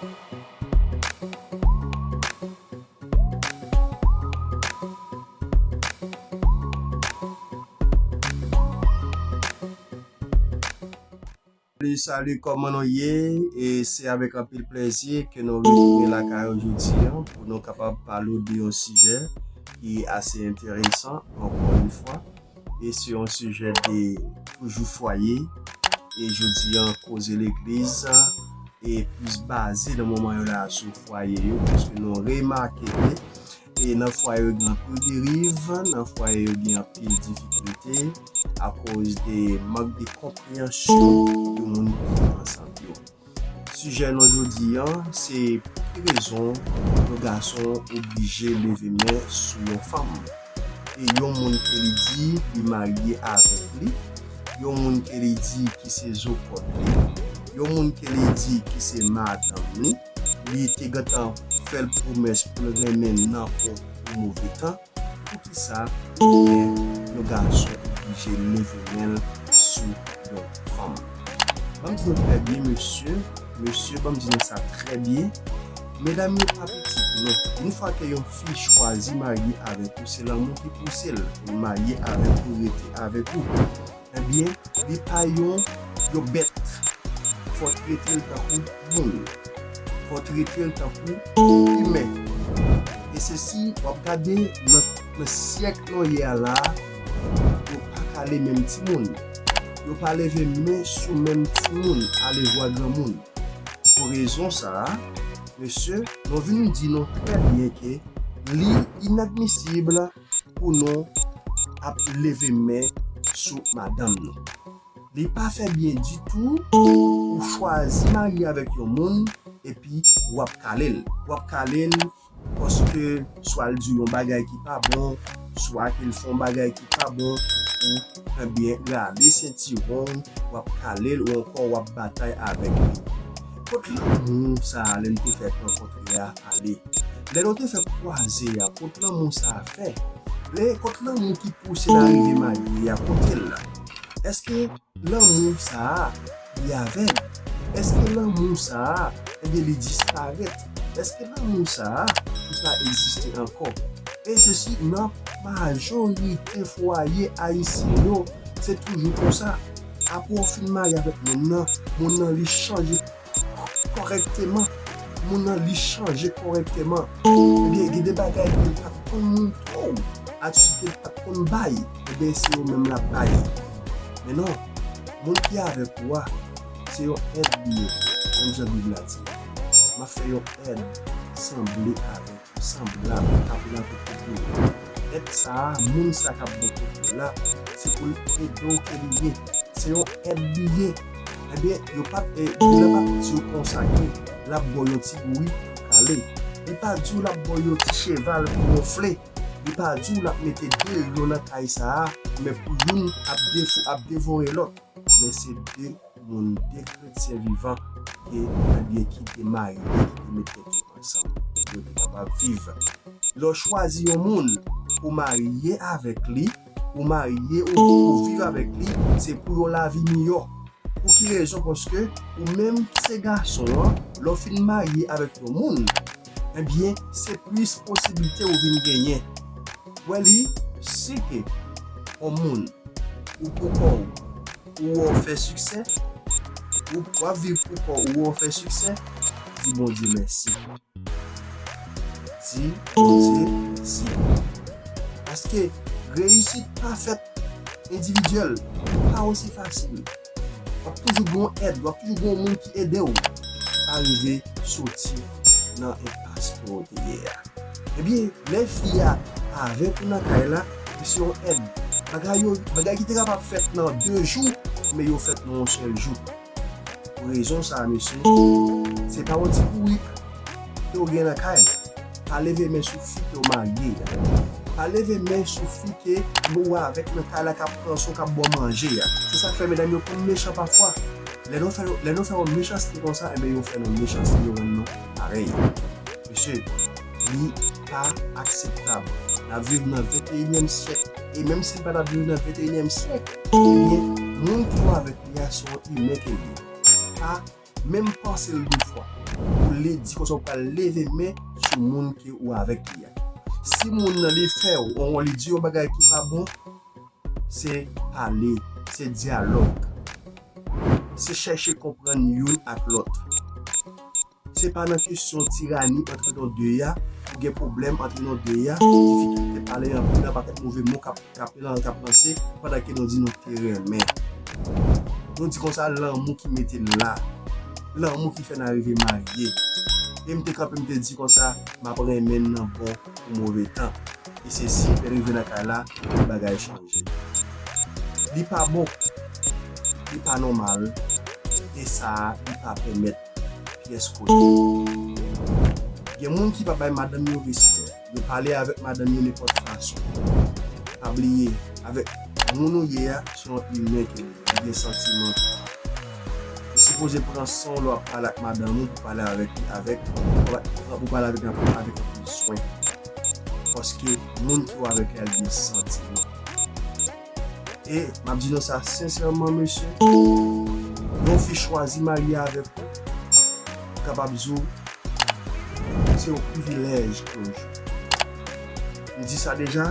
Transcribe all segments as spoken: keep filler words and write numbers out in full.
Salut, salut, kòman nou ye? E se avèk anpil plèzi ke nou retounen lakay ou jodi a pou nou kapab pale w de yon sijè ki ase enteresan, ankò yon fwa. E se yon sijè de toujou fwaye. E jodi a, koze legliz e plis baze nan moman yo la sou fwaye yo, paske nou remake ke e nan fwaye yo gen anpil deriv, nan fwaye yo gen anpil difikilte akoz de mank de konpreyansyon de moun ki ansanm yo. Sijè nou jodi a, se pou ki rezon yon gason oblije leve men sou yon fanm. E yon moun ke li di li marye avèk li, yon moun ke li di ki se zokòt li, yon moun ke li di ki se madanm li, li te gentan fè l pwomès pou l renmen l nan bon ou move tan. Poukisa yon gason oblije leve men l sou yon fanm? Ban m di nou trè byen, mesye, mesye, ban m di nou sa trè byen. Medam yo pa pitit, non. Yon fwa ke yon fi chwazi marye avèk ou, se lanmou ki pouse l pou l marye avèk ou, rete avèk ou. Ebyen, li pa yon, yon bèt. Fò w trete l tankou moun. Fò w trete l tankou imen. E se si w ap gade nan, nan syèk nou ye a la, yo pa kale menm timoun. Yo pa leve men sou menm timoun, alevwa granmoun. Pou rezon sa a, mesye, nou vin di nou trè byen ke li inadmisib pou nou ap leve men sou madanm nou. Li pa fè byen ditou ou chwazi marye avèk yon moun epi w ap kale l. W ap kale l paske swa l di w yon bagay ki pa bon, swa ke l fè yon bagay ki pa bon, ou, ebyen, rale sentiwon w, w ap kale l, ou ankò w ap batay avèk li. Kot lanmou sa a lè n te fèk rankontre a ale? Lè nou te fèk kwaze a, kot lanmou sa a fè? Lè, kot lanmou ki pouse l arive marye a, kote l la? Èske lanmou sa a, li avèg? Èske lanmou sa a, ebyen, li disparèt? Èske lanmou sa a, li pa egziste ankò? E se si nan majorite fwaye ayisyen yo, se toujou konsa. Apre w fin marye avèk moun nan, moun nan li chanje kòrèkteman. Moun nan li chanje kòrèkteman. Ebyen, gen de bagay ke l pa t konn montre w, atitid ke l pa t konn bay, ebyen, se yo menm l ap bay. Men non, moun ki avèk ou a, se yon èd li ye, menm jan Bib la di. M ap fè yon èd sanble avèk ou, sanblab, k ap la pou kote w. Èd sa a, moun sa k ap bò kote w la, se pou l ede w ke li ye. Se yon èd li ye. Ebyen, yo pa t, e, Bib la pa t di w konsa ke l ap ba w yon ti bouri pou kale. Li pa di w l ap ba w yon ti cheval pou wonfle. Li pa di w l ap mete de lyon nan kay sa a, men pou youn ap defou, ap devore lòt. Men se de moun, de kretyen vivan ke, ebyen, ki te marye, ki te met tèt yo ansanm pou yo te kapab viv. Lè w chwazi yon moun pou w marye avèk li, ou marye, ou, ou viv avèk li, se pou yon lavi miyò. Pou ki rezon? Paske ou menm ki se gason an, lè w fin marye avèk yon moun, ebyen, se plis posiblite ou vin genyen. Wè li, si ke yon moun, ou pou kò w, ou wè w fè siksè, ou w ap viv pou kò w, ou wè w fè siksè, di Bondye mèsi. Di Bondye mèsi. Paske reyisit pa fèt endividyèl, pa osi fasil. W ap toujou gen yon èd, w ap toujou gen yon moun ki ede w arive soti nan enpas ke w te ye a. Ebyen, lè fi a avèk ou nan kay la, li se yon èd. Bagay yo, bagay ki te kapab fèt nan de jou, men yo fèt nan yon sèl jou. Pou rezon sa a, mesye, se pa yon ti bourik ke w gen nan kay la. Pa leve men sou fi ke w marye a. Pa leve men sou fi ke ou avèk nan kay la k ap pran swen w, k ap ba w manje a. Se sa k fè medam yo konn mechan pafwa. Lè nou fè, lè nou fè yon mechanste konsa, enben, yo fè nou mechanste, yo rann nou parèy. Mesye, li pa akseptab. N ap viv nan venteyinyèm syèk. E menm si n pa t ap viv nan venteyinyèm syèk, ebyen, moun ki w avèk li a se yon imen ke l ye. Pa menm panse l de fwa. Ou Li di konsa ou pral leve men sou moun ke ou avèk li a. Si moun nan li fè w, ou li di yon bagay ki pa bon, se pale, se dyalòg. Se chèche konprann youn ak lòt. Se pa nan kesyon tirani antre nou de a, ou gen pwoblèm antre nou de a, difikilte pale anpil, yon pakèt move mo k ap, k ap, k ap lanse, pandan ke nou di nou te renmen. Nou di konsa, lanmou ki mete n la, lanmou ki fè n arive marye. E m te kanpe, m te di konsa, m ap renmen n nan bon kou move tan. E se si lè rive nan kay la, tout bagay chanje. Li pa bon, li pa nòmal, e sa a, li pa pèmèt pyès kote. Gen moun ki pa bay madanm yo respè. Yo pale avèk madanm yo nenpòt fason. Pa bliye, avèk moun ou ye a, se yon imen ke li ye, li gen santiman. Ou sipoze pran san w lè w ap pale ak madanm ou pou pale avèk li, avèk, pou pale avèk li avèk anpil swen. Paske moun ki w avèk la, li gen santiman. E m ap di nou sa sensèman, mesye, yon fi chwazi marye avèk ou, m kapab di w, se yon privilèj pou yon jou. M di sa deja,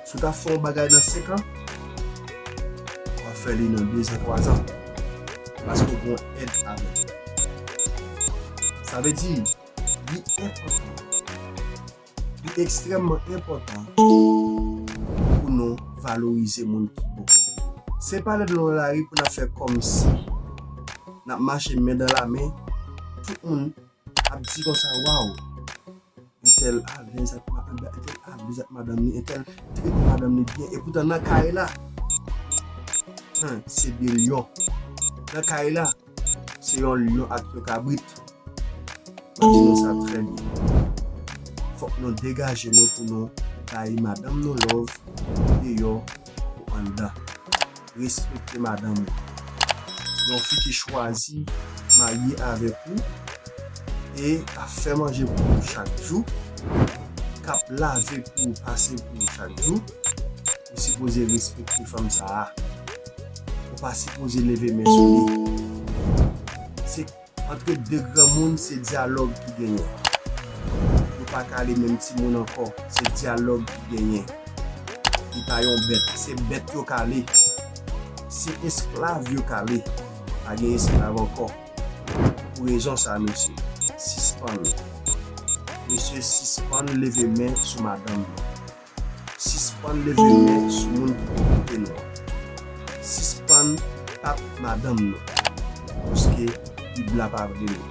si w ta fè yon bagay nan senk an, w ap fè li nan dezan, twazan. Paske w gen yon èd avèk ou. Sa vle di, li enpòtan. Li ekstrèmman enpòtan pou nou valorize moun ki bò kote nou. Se pa lè nou nan lari pou n ap fè kòmsi n ap mache men dan la men, tout moun ap di konsa, waw, entèl alèz ak ma-, entèl alèz ak madanm li, entèl trete madanm li byen. Epoutan nan kay la, hen, se de lyon. Nan kay la, se yon lyon ak yon kabrit. M ap di nou sa trè byen. Fòk nou degaje nou pou nou bay madanm nou love deyò kou anndan. Respekte madanm ou. Yon fi ki chwazi marye avèk ou e k ap fè manje pou ou chak jou, k ap lave pou ou, pase pou ou chak jou, ou sipoze respekte fanm sa a. Ou pa sipoze leve men sou li. Se antre de granmoun, se dyalòg ki genyen. Yo pa ka ale menm timoun ankò, se dyalòg ki genyen. Li pa yon bèt, se bèt yo ka ale. Se esklav yo ka ale. Pa gen esklav ankò. Pou rezon sa, mesye, sispann. Mesye, sispann leve men sou madanm nou. Sispann leve men sou moun ki bò kote nou an. Sispann tap madanm nou. Paske Bib la pa vle nou.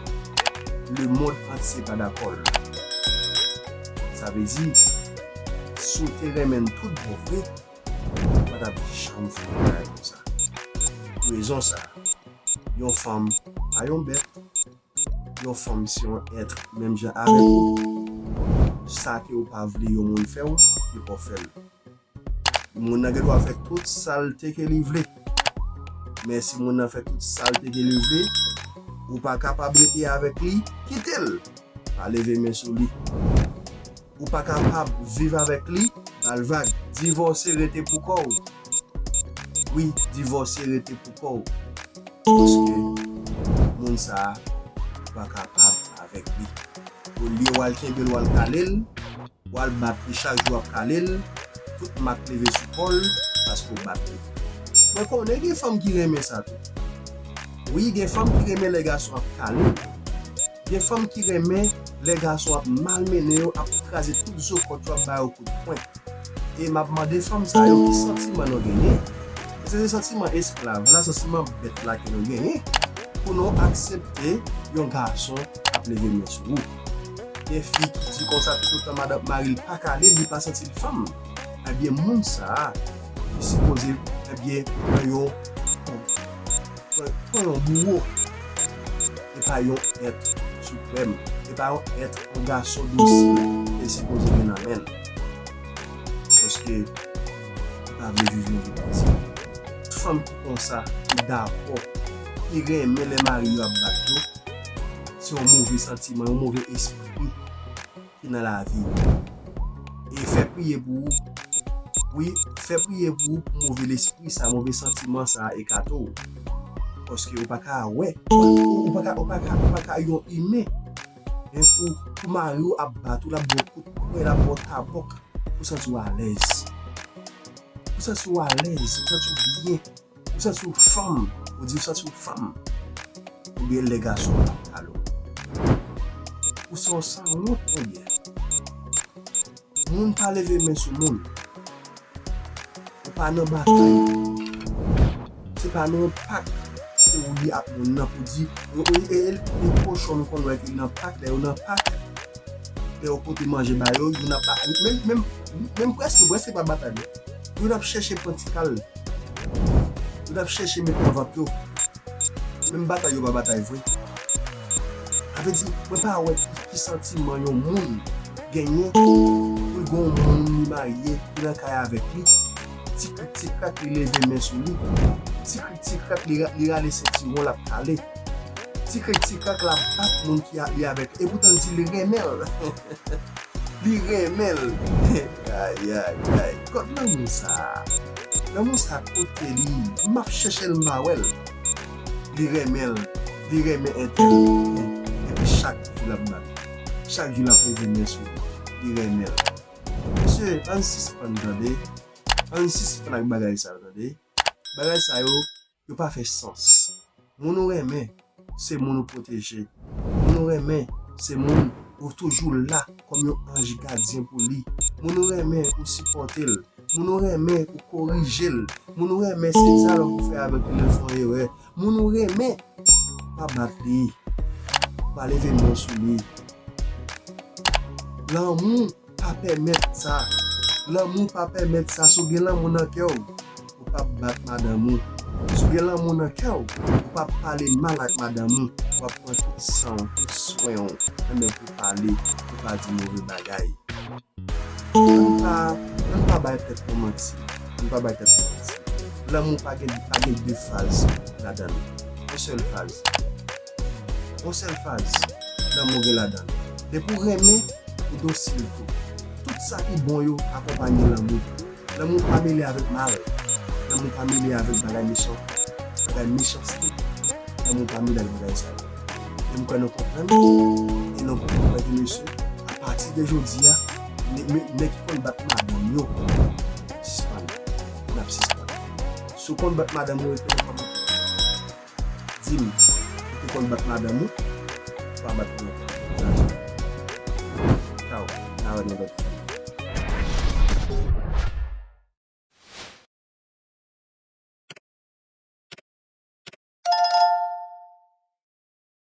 Lemonn antye pa dakò l. Sa vle di, si w te renmen n tout bon vre, ou pa t ap janm fè yon bagay konsa. Pou rezon sa, yon fanm pa yon bèt, yon fanm se yon èt menm jan avèk ou. Sa ke ou pa vle yon moun fè w, li poko fè l. Moun nan gen dwa fè tout salte ke li vle. Men si moun nan fè tout salte ke li vle, ou pa kapab rete avèk li, kite l. Pa leve men sou li. Ou pa kapab viv avèk li, ba l vag. Divòse rete pou kò w. Wi, divòse rete pou kò w. Paske moun sa a, ou pa kapab avèk li. Olye w al kenbe l, w al kale l, w al bat li chak jou w ap kale l, tout mak leve sou kò l, paske w bat li. Mwen konnen gen fanm ki renmen sa tou. Wi, gen fanm ki renmen lè gason ap kale l. Gen fanm ki renmen lè gason ap malmennen yo, ap kraze tout zo kòt yo, ap ba yo kout pwen. E m ap mande fanm sa yo ki santiman nou genyen. Èske se santiman esklav la, santiman bèt la ke nou genyen pou nou aksepte yon gason ap leve men sou ou? Gen fi ki di konsa, toutotan madanm mari l pa kale, li pa santi l fanm. Ebyen, moun sa a, li sipoze, ebyen, pran yon, pran, pran yon bouwo. E pa yon èt siprèm. E pa yon èt, yon gason dosil ke l sipoze gen nan men l. Paske li pa vle viv yon vi pase. Tout fanm ki konsa, ki dakò, ki renmen lè mari yo ap bat yo, se yon move santiman, yon move espri ki nan lavi yo. E fè priye pou ou. Wi, fè priye pou ou, pou move lespri sa, move santiman sa ekate w. Paske ou pa ka wè, ou, ou pa ka, ou pa ka, ou pa ka yon imen. Men pou, pou mari w ap bat ou, l ap ba w kout pwen, l ap ba w tabòk, ou santi w alèz. Ou santi w alèz, ou santi w byen. Ou santi w fanm, ou di w santi w fanm. Oubyen lè gason an ap pale w. Ou se yon sanwont, monchè. Moun pa leve men sou moun. Ou pa nan batay. Se pa nan pak ke ou ye ak moun nan pou di, e, e, e, e kochon nou konn wè ki nan pak, lè yo nan pak, lè yo pote manje ba yo, youn ap ba, menm, menm, menm prèske, prèske pa batay, non. Youn ap chèche pran ti kal. Youn ap chèche met nan vant yo. Menm batay yo pa batay vre. Sa vle di, mwen pa wè ki, ki santiman yon moun genyen pou l gen yon moun li marye, li nan kay avèk li. Ti krik, ti krak, li leve men sou li. Ti krik, ti krak, li, ra- li rale sentiwon l ap kale. Ti krik, ti krak, l ap bat moun ki a- li avèk. Epoutan, l di li renmen l. Li renmen l. Ayayay. Kot lanmou sa a? Lanmou sa a kote li? M ap chèche l, m pa wè l. Li renmen l. Li renmen entèl. Epi chak jou l ap bat. Chak jou l ap leve men sou li. Li renmen l. Mesye, ann sispann tande. Ann sispann ak bagay sa yo, tande. Bagay sa yo, yo pa fè sans. Moun ou renmen, se moun ou pwoteje. Moun ou renmen, se moun ou toujou la kòm yon anj gadyen pou li. Moun ou renmen, ou sipòte l. Moun ou renmen, ou korije l. Moun ou renmen, se dyalòg ou fè avèk li lè l fè yon erè. Moun ou renmen, pa bat li. Pa leve men w sou li. Lanmou pa pèmèt sa. Lanmou pa pèmèt sa. Si w gen lanmou nan kè w, ou p ap bat madanm ou. Si w gen lanmou nan kè w, ou p ap pale mal ak madanm ou. W ap pran tout san w, tout swen w, ann pou pale, pou pa di move bagay. Ann pa, ann pa bay tèt nou manti. Ann pa bay tèt nou manti. Lanmou pa gen, pa gen de faz ladan l. Yon sèl faz. Yon sèl faz lanmou gen ladan l. Depi w renmen, ou dosil tou. Tout sa ki bon yo akonpaye lanmou. Lanmou pa mele avèk mal. Lanmou pa mele avèk bagay mechan. Bagay mechanste. Lanmou pa mele avèk bagay sa yo. E m kwè nou konprann. E nou konprann ke mesye, apati de jodi a, nè- nè- nèg ki konn bat madanm yo, sispann. N ap sispann. Si w konn bat madanm ou, rete nan kòmantè. Di m, ou te konn bat madanm ou? Ou pa bat mwen ankò. Tchao. N a wè nan lòt videyo.